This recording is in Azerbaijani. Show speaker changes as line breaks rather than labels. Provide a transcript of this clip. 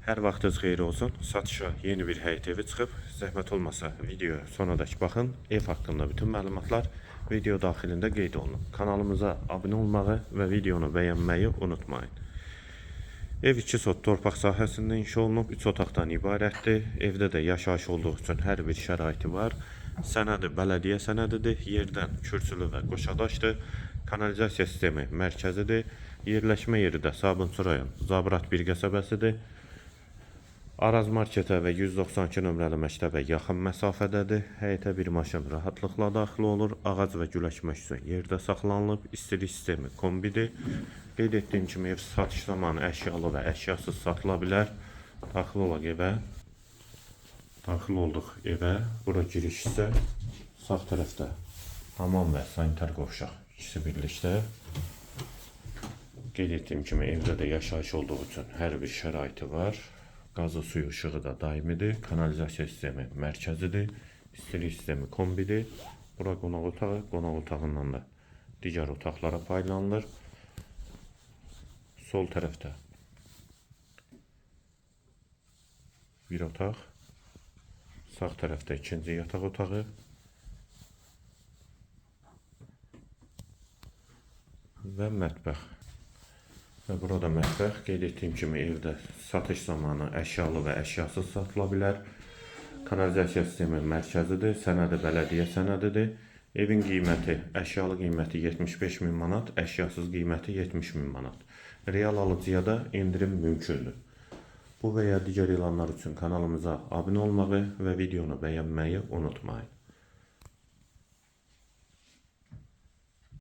Hər vaxtınız xeyir olsun. Satışa yeni bir həyət evi çıxıb. Zəhmət olmasa videoya sonradakı baxın. Ev haqqında bütün məlumatlar video daxilində qeyd olunub. Kanalımıza abunə olmağı və videonu bəyənməyi unutmayın. Ev 2 sot torpaq sahəsində inşa olunub, 3 otaqdan ibarətdir. Evdə də yaşayış olduğu üçün hər bir şəraiti var. Sənədi bələdiyyə sənədidir. Yerdən kürsülü və qoşadaşdır. Kanalizasiya sistemi mərkəzidir. Yerləşmə yeri də Sabunçu rayon Zabrat bir qəsəbəsidir. Araz marketə və 192 nömrəli məktəbə yaxın məsafədədir. Həyətə bir maşın rahatlıqla daxil olur. Ağac və gül əkmək üçün yerdə saxlanılıb. İstilik sistemi kombidir. Qeyd etdiyim kimi ev satış zamanı əşyalı və əşyasız satıla bilər. Daxil olaq evə. Daxil olduq evə. Bura giriş hissə. Sağ tərəfdə hamam və sanitar qovşaq ikisi birlikdə. Qeyd etdiyim kimi evdə də yaşayış olduğu üçün hər bir şəraiti var. Qazı, suyu, işığı da daimidir. Kanalizasiya sistemi mərkəzidir. İstilik sistemi kombidir. Bura qonaq otağı, qonaq otağından da digər otaqlara paylanılır. Sol tərəfdə bir otaq, sağ tərəfdə ikinci yataq otağı və mətbəx. Və burada mətbəx. Qeyd etdiyim kimi evdə satış zamanı əşyalı və əşyasız satıla bilər. Kanalizasiya sistemi mərkəzidir. Sənədi bələdiyyə sənədidir. Evin qiyməti, əşyalı qiyməti 75 min manat, əşyasız qiyməti 70 min manat. Real alıcıya da endirim mümkündür. Bu və ya digər elanlar üçün kanalımıza abunə olmağı və videonu bəyənməyi unutmayın.